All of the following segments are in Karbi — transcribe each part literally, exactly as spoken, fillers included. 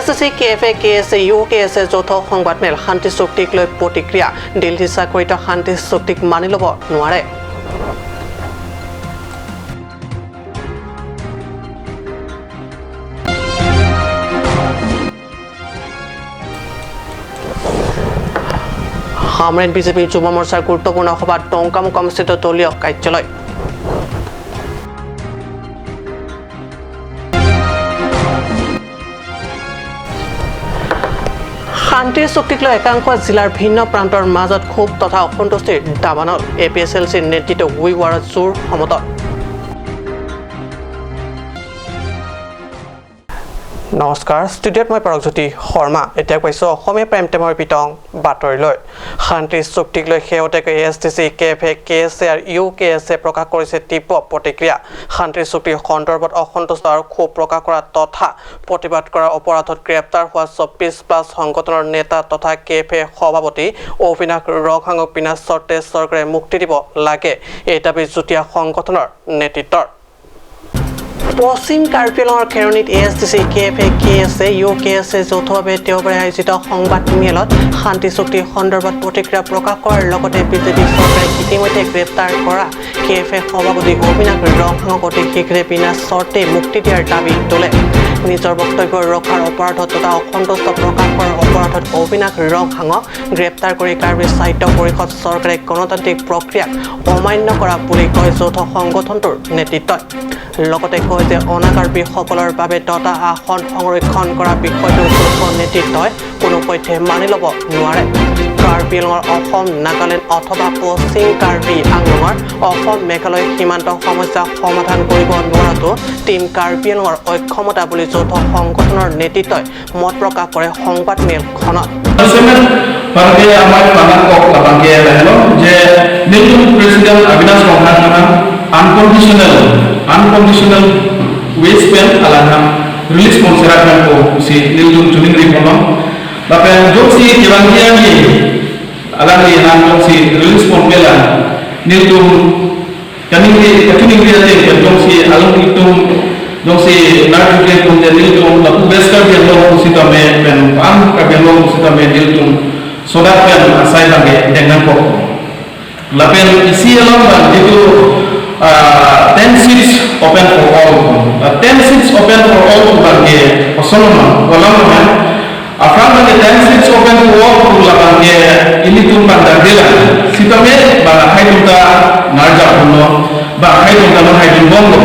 C C, K F A, K S A, U K S এ যৌথ সংবাদমেল। শান্তি চুক্তিক লৈ প্ৰতিক্ৰিয়া। দিল্লী চাকৰিত শান্তি চুক্তিক মানি ল'ব নোৱাৰে। সামৰেণ বিজেপি যুৱ মৰ্চাৰ গুৰুত্বপূৰ্ণ সভাত টংকামুকামস্থিত দলীয় কাৰ্যালয়। শান্তি চুক্তিক লৈ একাংশ জিলাৰ ভিন্ন প্ৰান্তৰ মাজত ক্ষোভ তথা অসন্তুষ্টিৰ দাবানল। এ পি এইচ এল চিৰ নেতৃত্ব উই ৱাৰত জোৰ সমদল। নমস্কাৰ, ষ্টুডিঅ'ত মই পৰকজ্যোতি শৰ্মা। এতিয়া পাইছো অসমীয়া প্ৰাইম টাইমৰ পিটং বাতৰিলৈ। শান্তি চুক্তিক লৈ শেহতীয়াকৈ এ S D C, K F A, K S এ আৰু ইউ কে এছ এ প্ৰকাশ কৰিছে তীব্ৰ প্ৰতিক্ৰিয়া। শান্তি চুক্তি সন্দৰ্ভত অসন্তুষ্ট আৰু ক্ষোভ প্ৰকাশ কৰা তথা প্ৰতিবাদ কৰা অপৰাধত গ্ৰেপ্তাৰ হোৱা চৌব্বিছ প্লাছ সংগঠনৰ নেতা তথা কে এফ এ সভাপতি অবিনাশ ৰংহাঙক বিনা চৰ্তে চৰকাৰে মুক্তি দিব লাগে, এই দাবী যুটীয়া সংগঠনৰ নেতৃত্বৰ। পশ্চিম কাৰ্বি আংলঙৰ খেৰণিত A S D C, K F A, K S A, U K S A যৌথভাৱে দেওবাৰে আয়োজিত সংবাদ মেলত শান্তি চুক্তি সন্দৰ্ভত প্ৰতিক্ৰিয়া প্ৰকাশ কৰাৰ লগতে বিজেপি চৰকাৰে ইতিমধ্যে গ্ৰেপ্তাৰ কৰা কে এফ এ সভাপতি অবিনাশ ৰংহাঙক অতি শীঘ্ৰে বিনা চৰ্তে মুক্তি দিয়াৰ দাবী তোলে। নিজৰ বক্তব্য ৰক্ষাৰ অপৰাধত তথা অসন্তুষ্ট প্ৰকাশ কৰাৰ অপৰাধত অবিনাশ ৰংহাঙক গ্ৰেপ্তাৰ কৰি কাৰ্বি স্বায়ত্ত পৰিষদ চৰকাৰে গণতান্ত্ৰিক প্ৰক্ৰিয়াক অমান্য কৰা বুলি কয় যৌথ সংগঠনটোৰ নেতৃত্বই। লগতে কয় যে অনা কাৰ্বিসকলৰ বাবে দহটা আসন সংৰক্ষণ কৰা বিষয়টো যৌথ নেতৃত্বই কোনো পধ্যে মানি ল'ব নোৱাৰে। কাৰ্বি আংলঙৰ অসম, নাগালেণ্ড অথবা পশ্চিম কাৰ্বি আংলঙৰ অসম মেঘালয় সীমান্ত সমস্যা সমাধান কৰিব নোৱাৰাটো টিম কাৰ্বি আংলঙৰ অক্ষমতা বুলি যৌথ সংগঠনৰ নেতৃত্বই মত প্ৰকাশ কৰে সংবাদ মেলখনত। Statement parke amei panan kok labangke lahelo je nelitum President Avinash Rongphar aphan unconditional, unconditional ways pen alangphan release ponserak nangkok pusi nelitum choningri ponlo. Lapen jongsi kevangji alangli aphan jongsi release ponpelang nelitum kaningri, kachiningri ateng pen jongsi alangtum, jongsi narjuke tum je nelitum lapu West Karbi Anglong pusitame pen pan Karbi Anglong pusitame nelitum sodak pen asai abangke deng nangkok. Lapen isi along abang jitu, ah, ten seats open for all. Ah, ten seats open for all abangke kosonma, kolam abang. Aphrang abangke ten seats open to all pu labangke ilitum pandang dela. Sitame bang akhai atum ta ngarjap dunlo, bang akhai atum ta nang hai dunbomlo.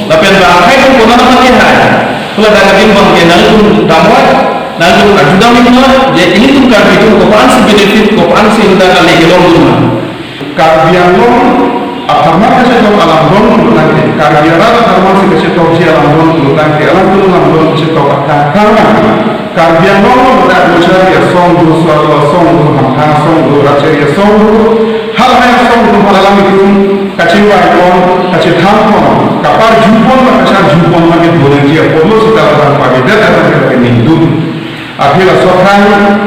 Lapen bang akhai atum konat abangke hai. Pula daga dim abangke nangtum damvai, nangtum arjudam iknon, je ilitum Karbi atum kopansi benefit, kopansi inut ta kali kelong dunma. Karbi Anglong apharman kachetok alam don pulo tangte, Karbi arat apharmansi kachetokji alam don pulo tangte, alangtum alam don kachetok athak apharman. Karbi Anglong along dak Muchar asong do, Swalo asong do, Hamphang asong do, Rachari asong do, halahai asong do, halalam itum kachingvai pon, kachethan pon, kaparju pon, kacharju pon, mane bolengji apotlo seta dak pavidet dak dak ningdun. Aphi laso aphrang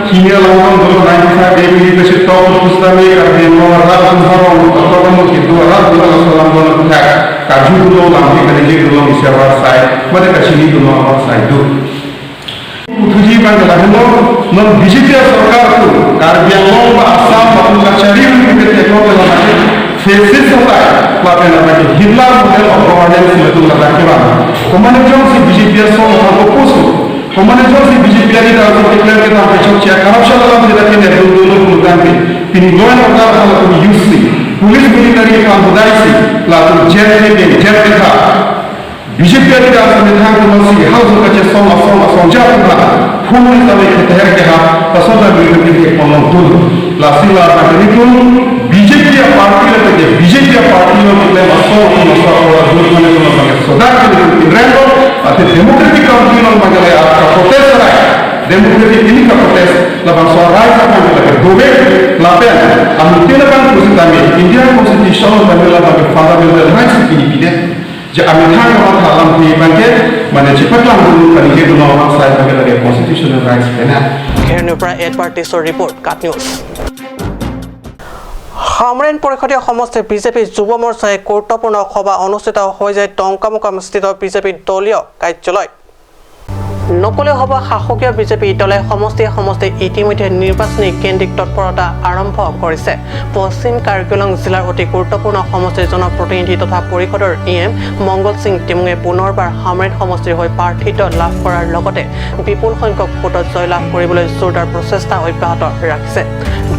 hini alam don dolo, nai kisa de pili kachetong pusitame Karbi Anglong arat atum harong atok amu kitu arat dolo, laso alam don thak karju dolo, lampi kaningje dolo, isi avarsai, mane kachini dolo avarsai do. Puthuji abang lahelo, non B J P asorkar atum Karbi Anglong ba Assam ba atum kachari uri ke theklong ke lamai fascist attack, lapen abang Hitler model of governance latum ladak kevang. Komatne jongsi B J P asong athang oppose, komatne jongsi B J P ari ta atum declare kedam kechokche corruption alam jeda ke ne dun dun dun dun dun, pini law and order halatum use si, police military kam budai si, latum jail ke jail ke tha. B J P ari ta asong methang atum si hal atum kachesong asong asong ja atum ha phone ri tame keter ke ha, ta asong ta beri ke ke ponlong dun. Lasi la ta kini tum B J P aparty la ke B J P aparty lo ke asong atum asong ora dun mane atum abang ke sodak ke tum inreng lo, ate democratic country lo abang ke la ka protest right, democratic ini ka protest labangso right abang ke la ke dove lapen amutin abang pusitame India Constitution lo tame labang ke fundamental rights pini pide. Je amethang amatha alam pi abangke, mane chepaklang dulu kaningje dolo avarsai abangke lake constitutional rights pena. Kheroni pra Edward Tisso report, KAT News. সামৰেণ পৰিষদীয় সমষ্টিৰ বিজেপি যুৱ মৰ্চাই গুৰুত্বপূৰ্ণ সভা অনুষ্ঠিত হৈ যায় টংকামুকামস্থিত বিজেপি দলীয় কাৰ্যালয়ত। নকলে হ'ব শাসকীয় বিজেপি দলে সমষ্টিয়ে সমষ্টিয়ে ইতিমধ্যে নিৰ্বাচনী কেন্দ্ৰিক তৎপৰতা আৰম্ভ কৰিছে। পশ্চিম কাৰ্বি আংলং জিলাৰ অতি গুৰুত্বপূৰ্ণ সমষ্টিৰ জনপ্ৰতিনিধি তথা পৰিষদৰ ই এম মংগল সিং টিমুঙে পুনৰবাৰ হামৰেণ সমষ্টিৰ হৈ প্ৰাৰ্থিত্ব লাভ কৰাৰ লগতে বিপুল সংখ্যক ভোটত জয়লাভ কৰিবলৈ জোৰদাৰ প্ৰচেষ্টা অব্যাহত ৰাখিছে।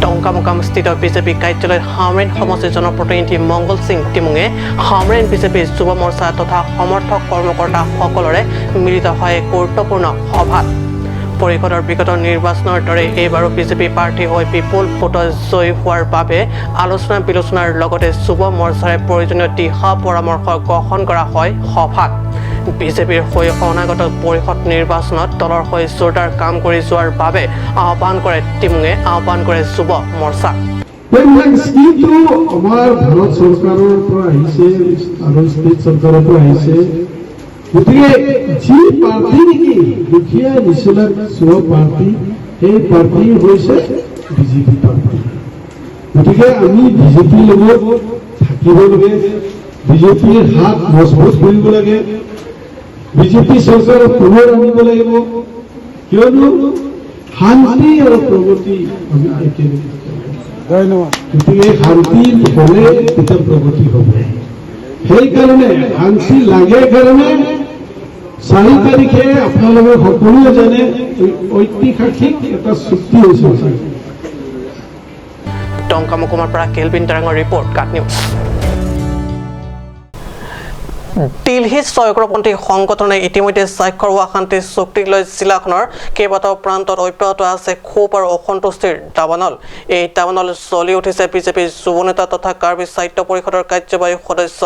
ডংকামকামস্থিত বিজেপি কাৰ্যালয়ত হামৰেণ সমষ্টিৰ জনপ্ৰতিনিধি মংগল সিং টিমুঙে হামৰেণ বিজেপিৰ যুৱ মৰ্চা তথা সমৰ্থক কৰ্মকৰ্তাসকলৰে মিলিত হয় এক গুৰুত্বপূৰ্ণ সভাত। পৰিষদৰ বিগত নিৰ্বাচনৰ দৰে এইবাৰো বিজেপি প্ৰাৰ্থী হৈ বিপুল ভোটত জয়ী হোৱাৰ বাবে আলোচনা বিলোচনাৰ লগতে যুৱ মৰ্চাৰে প্ৰয়োজনীয় দিহা পৰামৰ্শ গ্ৰহণ কৰা হয় সভাত। বিজেপিৰ হৈ অনাগত পৰিষদ নিৰ্বাচনত দলৰ হৈ জোৰদাৰ কাম কৰি যোৱাৰ বাবে আহ্বান কৰে টিমুঙে, আহ্বান কৰে যুৱ মৰ্চাক। এইবিলাক স্কিমটো আমাৰ ভাৰত চৰকাৰৰ পৰা আহিছে আৰু ষ্টেট চৰকাৰৰ পৰা আহিছে। গতিকে যি প্ৰাৰ্থী নেকি দুখীয়া নিচলা চোৱা প্ৰাৰ্থী, সেই প্ৰাৰ্থী হৈছে বিজেপি প্ৰাৰ্থী। গতিকে আমি বিজেপিৰ লগত থাকিব লাগে, বিজেপিৰ হাত মজবুত কৰিব লাগে, বিজেপি চৰকাৰক পুনৰ আনিব লাগিব। কিয়নো শান্তি আৰু প্ৰগতি আমি একেলগে, ধন্যবাদ। গতিকে শান্তি হ'লে তেতিয়া প্ৰগতি হ'ব। সেইকাৰণে শান্তি লাগে কাৰণে চাৰি তাৰিখে আপোনালোকে সকলোৱে জানে, ঐতিহাসিক এটা চুক্তি হৈছে। ডংকামকামৰ পৰা কেলভিন তেৰাঙৰ ৰিপৰ্ট, কাট নিউজ। দিল্লীত ছয় উগ্ৰপন্থী সংগঠনে ইতিমধ্যে স্বাক্ষৰ হোৱা শান্তি চুক্তিক লৈ জিলাখনৰ কেইবাটাও প্ৰান্তত অব্যাহত আছে ক্ষোভ আৰু অসন্তুষ্টিৰ দাবানল। এই দাবানল জ্বলি উঠিছে বিজেপিৰ যুৱ নেতা তথা কাৰ্বি স্বায়ত্ত পৰিষদৰ কাৰ্যবাহী সদস্য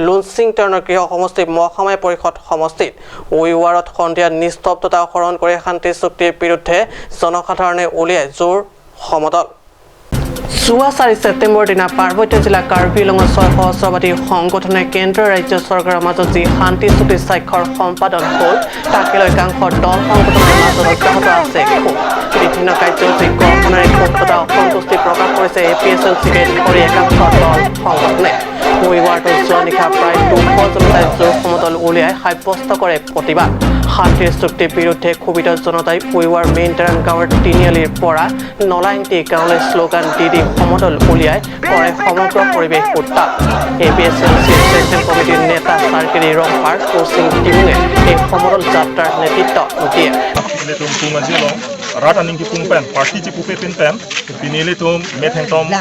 লুনচিং তেৰণৰ গৃহ সমষ্টি মহামায়া পৰিষদ সমষ্টিত। উইৱাৰত সন্ধিয়া নিস্তব্ধতা আচৰণ কৰি শান্তি চুক্তিৰ বিৰুদ্ধে জনসাধাৰণে উলিয়ায় জোৰ সমদল। যোৱা চাৰি ছেপ্টেম্বৰ দিনা পাৰ্বত্য জিলা কাৰ্বি আংলঙৰ ছয় সহস্ৰবাদী সংগঠনে কেন্দ্ৰ ৰাজ্য চৰকাৰৰ মাজত যি শান্তি চুক্তি স্বাক্ষৰ সম্পাদন হ'ল, তাকে লৈ একাংশ দল সংগঠনৰ মাজত অব্যাহত আছে ক্ষোভ। বিভিন্ন কাৰ্যসূচী গ্ৰহণেৰে ক্ষোভ তথা অসন্তুষ্টি প্ৰকাশ কৰিছে এ পি এছ এল চিকে ধৰি একাংশ দল সংগঠনে। ৰবিবাৰটো যোৱা নিশা প্ৰায় দুশ জনতাই জোৰ সমদল উলিয়াই সাব্যস্ত কৰে প্ৰতিবাদ। শান্তিৰ চুক্তিৰ বিৰুদ্ধে ক্ষোভিত জনতাই উইৱাৰ মেইন তেৰাং গাঁৱৰ তিনিআলিৰ পৰা নলাইংটি গাঁৱলৈ শ্লোগান দি দি সমদল উলিয়াই কৰে সমগ্ৰ পৰিৱেশ উত্তাপ। এ পি এছ এল চিৰ চেণ্ট্ৰেল কমিটিৰ নেতা চাৰ্কিৰি ৰংপাৰ কৌচিং টিমুঙে এই সমদল যাত্ৰাৰ নেতৃত্ব দিয়ে। Ilitum pung aji along, rat aning kepung pen, party chepupepin pen, pini ilitum methengtom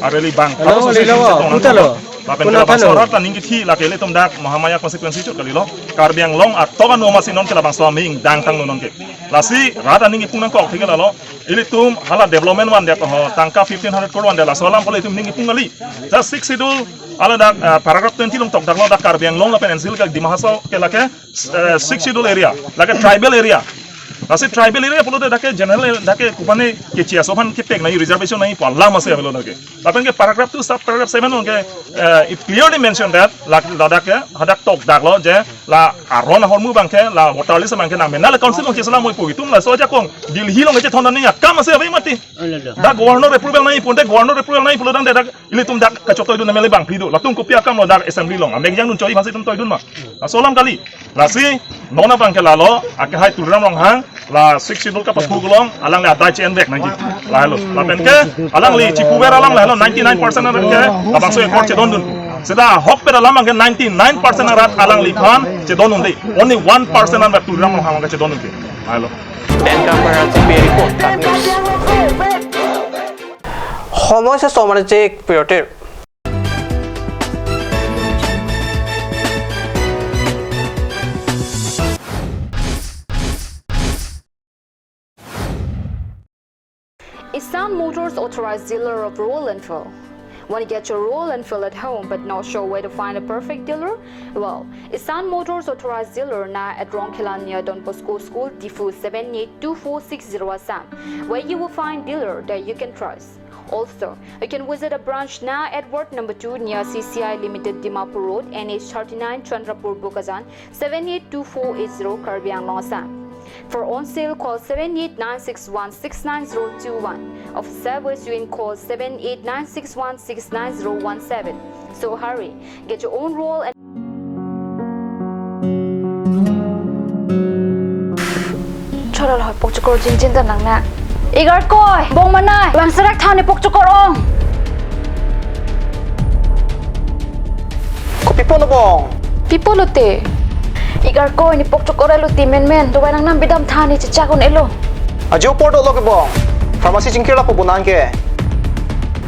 areli bang. Hello, Kapaso lilo, station puta lo. Lapen ke labangso rat aning kethi lake ilitum dak Mahamaya constituency chot kalilo. Karbi Anglong atok anu masi non ke labangso aming dangtang non ke. Lasi rat aning kepung nangkok thik lalo. Ilitum hala development vandet ho, tangka fifteen hundred crore vandet, laso alam pule itum ning kepung kali. Just six schedule, hala dak, ah, paragraph twenty along tokdaklo dak Karbi Anglong lapen N C Hills ke Dima Hasao ke lake, eh, six schedule area, lake tribal area. Lasi tribal area pulote dak ke general area, dak ke kopine kechi aso aphan kepek nangji, reservation nangji pu alam ase avelo dak ke. Lapen ke paragraph two sub paragraph seven along ke, eh, it clearly mentioned that la, ladak ke hadak tokdaklo je la aron ahormu abang ke la voter list abang ke nang menal council along ke sala moi pu itum laso ajakong Delhi along kechethon nangji akam ase ave mati. Dak governor approval nangji pulote, governor approval nangji pulo tangte dak ilitum dak kachotoi dun M L A bangphli do. Latum kopi akam lo dak assembly along. Amek jang dun choi aphansi itum toi dun ma. Laso alam kali. Lasi non abang ke lalo, akehai Tuliram Ronghang, la six schedule kapathu along, alangli adai che-en vek nangji. Lahelo. Lapen ke, alangli chipuver alam lahelo, ninety-nine percent arat ke labangso accord chedondun. Seta ahokpet alam abang ke ninety-nine percent arat alangliphan chedondunde. Only one percent arat Tuliram Ronghang ke chedondunde. Lahelo. Dengkam para C P I report, Kat News. সময় শেষ, সমানে যে বিৰতিৰ। Isan Motors authorized dealer of Royal Enfield. Want to get your Royal Enfield at home but not sure where to find a perfect dealer? Well, Isan Motors authorized dealer now at Rongkhelan near Don Bosco School, Diphu seven eight two four six zero Assam, where you will find dealer that you can trust. Also, you can visit a branch now at Ward number two near C C I Limited, Dimapur Road, N H thirty-nine, Chandrapur, Bokajan, seven eight two four eight zero, Karbi Anglong, Assam. For on sale, call seven eight nine six one six nine zero two one. Of service, you can call seven eight nine six one six nine zero one seven. So hurry, get your own Royal and Halo, halo, pokchokor jinjin ta nang na. Ik Arkoi, bong manai, bang serak than ne pokchokor ong. Kopi pon bong? Pi pulote? Ik Arkoi, ne pokchokor elo ti menmen, dawai nangnam bidam than ne chechak un-elo. Ajo apor dolo ke bong. Pharmacy chingkir lapu bonang ke.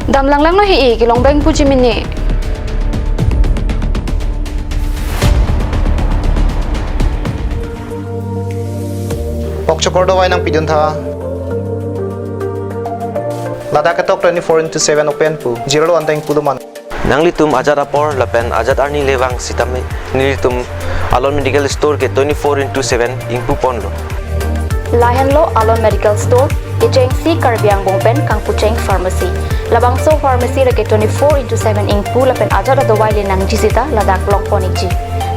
Dam langlanglo he, kelong bang puji mini. Pokchokor dawai nangpidun tha. Ladak ketok twenty-four into seven open pu. Jirlo anteng pulo man. Nanglitum ajat apor lapen ajat arni le vang sitame nelitum Alon Medical Store ke twenty-four into seven ingpu ponlo. Lahenlo Alon Medical Store, kechengsi Karbi Anglong pen kangpucheng pharmacy. Labangso pharmacy lake twenty-four into seven ingpu lapen ajat adawai le nangji sita ladak long pon ikji.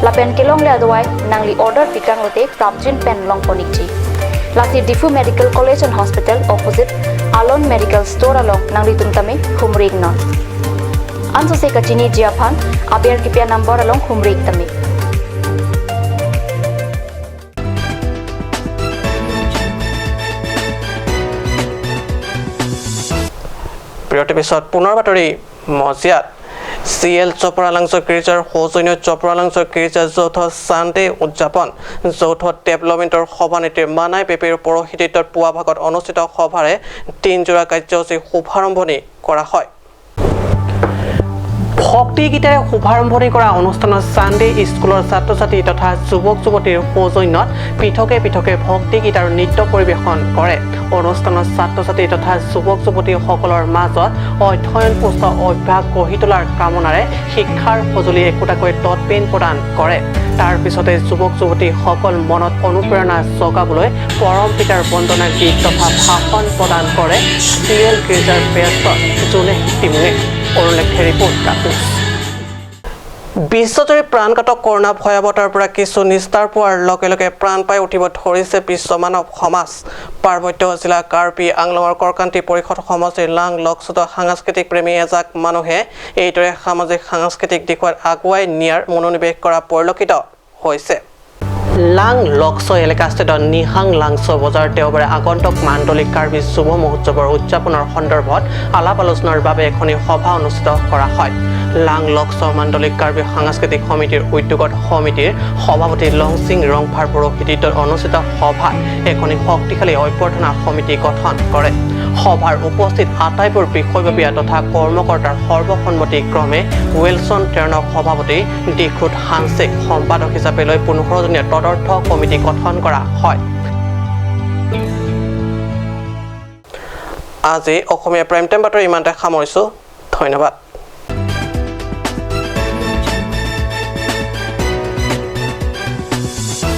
Lapen kelongle adawai nangli order pikang lote prapjin pen long pon ikji. Lasi Diphu Medical College and Hospital opposite Alon Medical Store along nanglitum tame humri iknon. Ansose kachiniji aphan aber kipi a-number along humri ik tame. প্ৰিয় TV south পুনৰ বাতৰি মজিয়াত। চি এল চপৰালাংচ গীৰ্জাৰ সৌজন্য চপৰালাংচ গীৰ্জা যৌথ চানডে উদযাপন। যৌথ ডেভেলপমেণ্টৰ সভানেত্ৰী মানাই বেপীৰ পৌৰোহিত্যত পুৱা ভাগত অনুষ্ঠিত সভাৰে তিনিযোৰা কাৰ্যসূচী শুভাৰম্ভণি কৰা হয়। ভক্তি গীতেৰে শুভাৰম্ভণি কৰা অনুষ্ঠানত চানডে স্কুলৰ ছাত্ৰ-ছাত্ৰী তথা যুৱক-যুৱতীৰ সৌজন্যত পৃথকে পৃথকে ভক্তি গীত আৰু নৃত্য পৰিৱেশন কৰে। অনুষ্ঠানত ছাত্ৰ-ছাত্ৰী তথা যুৱক-যুৱতীসকলৰ মাজত অধ্যয়ন পুষ্ট অভ্যাস গঢ়ি তোলাৰ কামনাৰে শিক্ষাৰ সঁজুলি একোটাকৈ ডটপেন প্ৰদান কৰে। তাৰ পিছতে যুৱক-যুৱতীসকল মনত অনুপ্ৰেৰণা জগাবলৈ পৰম পিতাৰ বন্দনা গীত তথা ভাষণ প্ৰদান কৰে চি এল গীৰ্জাৰ প্ৰেষ্টত জোনেশ টিমুঙে। অৰুণ লেকথেৰ ৰিপৰ্ট, কাকোচ। বিশ্বজুৰি প্ৰাণঘাতক কৰোণা ভয়াৱহতাৰ পৰা কিছু নিস্তাৰ পোৱাৰ লগে লগে প্ৰাণ পাই উঠিব ধৰিছে বিশ্ব মানৱ সমাজ। পাৰ্বত্য জিলা কাৰ্বি আংলঙৰ কৰকান্তি পৰিষদ সমষ্টিৰ লাং লক্সত সাংস্কৃতিক প্ৰেমী এজাক মানুহে এইদৰে সামাজিক সাংস্কৃতিক দিশত আগুৱাই নিয়াৰ মনোনিৱেশ কৰা পৰিলক্ষিত হৈছে। লাং লক্স এলেকাস্থিত নিহাং লাংচ বজাৰ দেওবাৰে আগন্তুক মাণ্ডলিক কাৰ্বি যুৱ মহোৎসৱৰ উদযাপনৰ সন্দৰ্ভত আলাপ আলোচনাৰ বাবে এখনি সভা অনুষ্ঠিত কৰা হয়। লাং লক্স মাণ্ডলিক কাৰ্বি সাংস্কৃতিক সমিতিৰ উদ্যোগত সমিতিৰ সভাপতি লংচিং ৰংফাৰ পৌৰোহিত্যত অনুষ্ঠিত সভাত এখনি শক্তিশালী অভ্যৰ্থনা সমিতি গঠন কৰে। সভাৰ উপস্থিত আটাইবোৰ বিষয়ববীয়া তথা কৰ্মকৰ্তাৰ সৰ্বসন্মতিক্ৰমে উইলছন টেৰ্ণক সভাপতি, দীক্ষুত হানছেক সম্পাদক হিচাপে লৈ পোন্ধৰজনীয়া তদৰ্থ কমিটি গঠন কৰা হয়। আজি অসমীয়া প্ৰাইম টাইম বাতৰি ইমানতে সামৰিছো। ধন্যবাদ।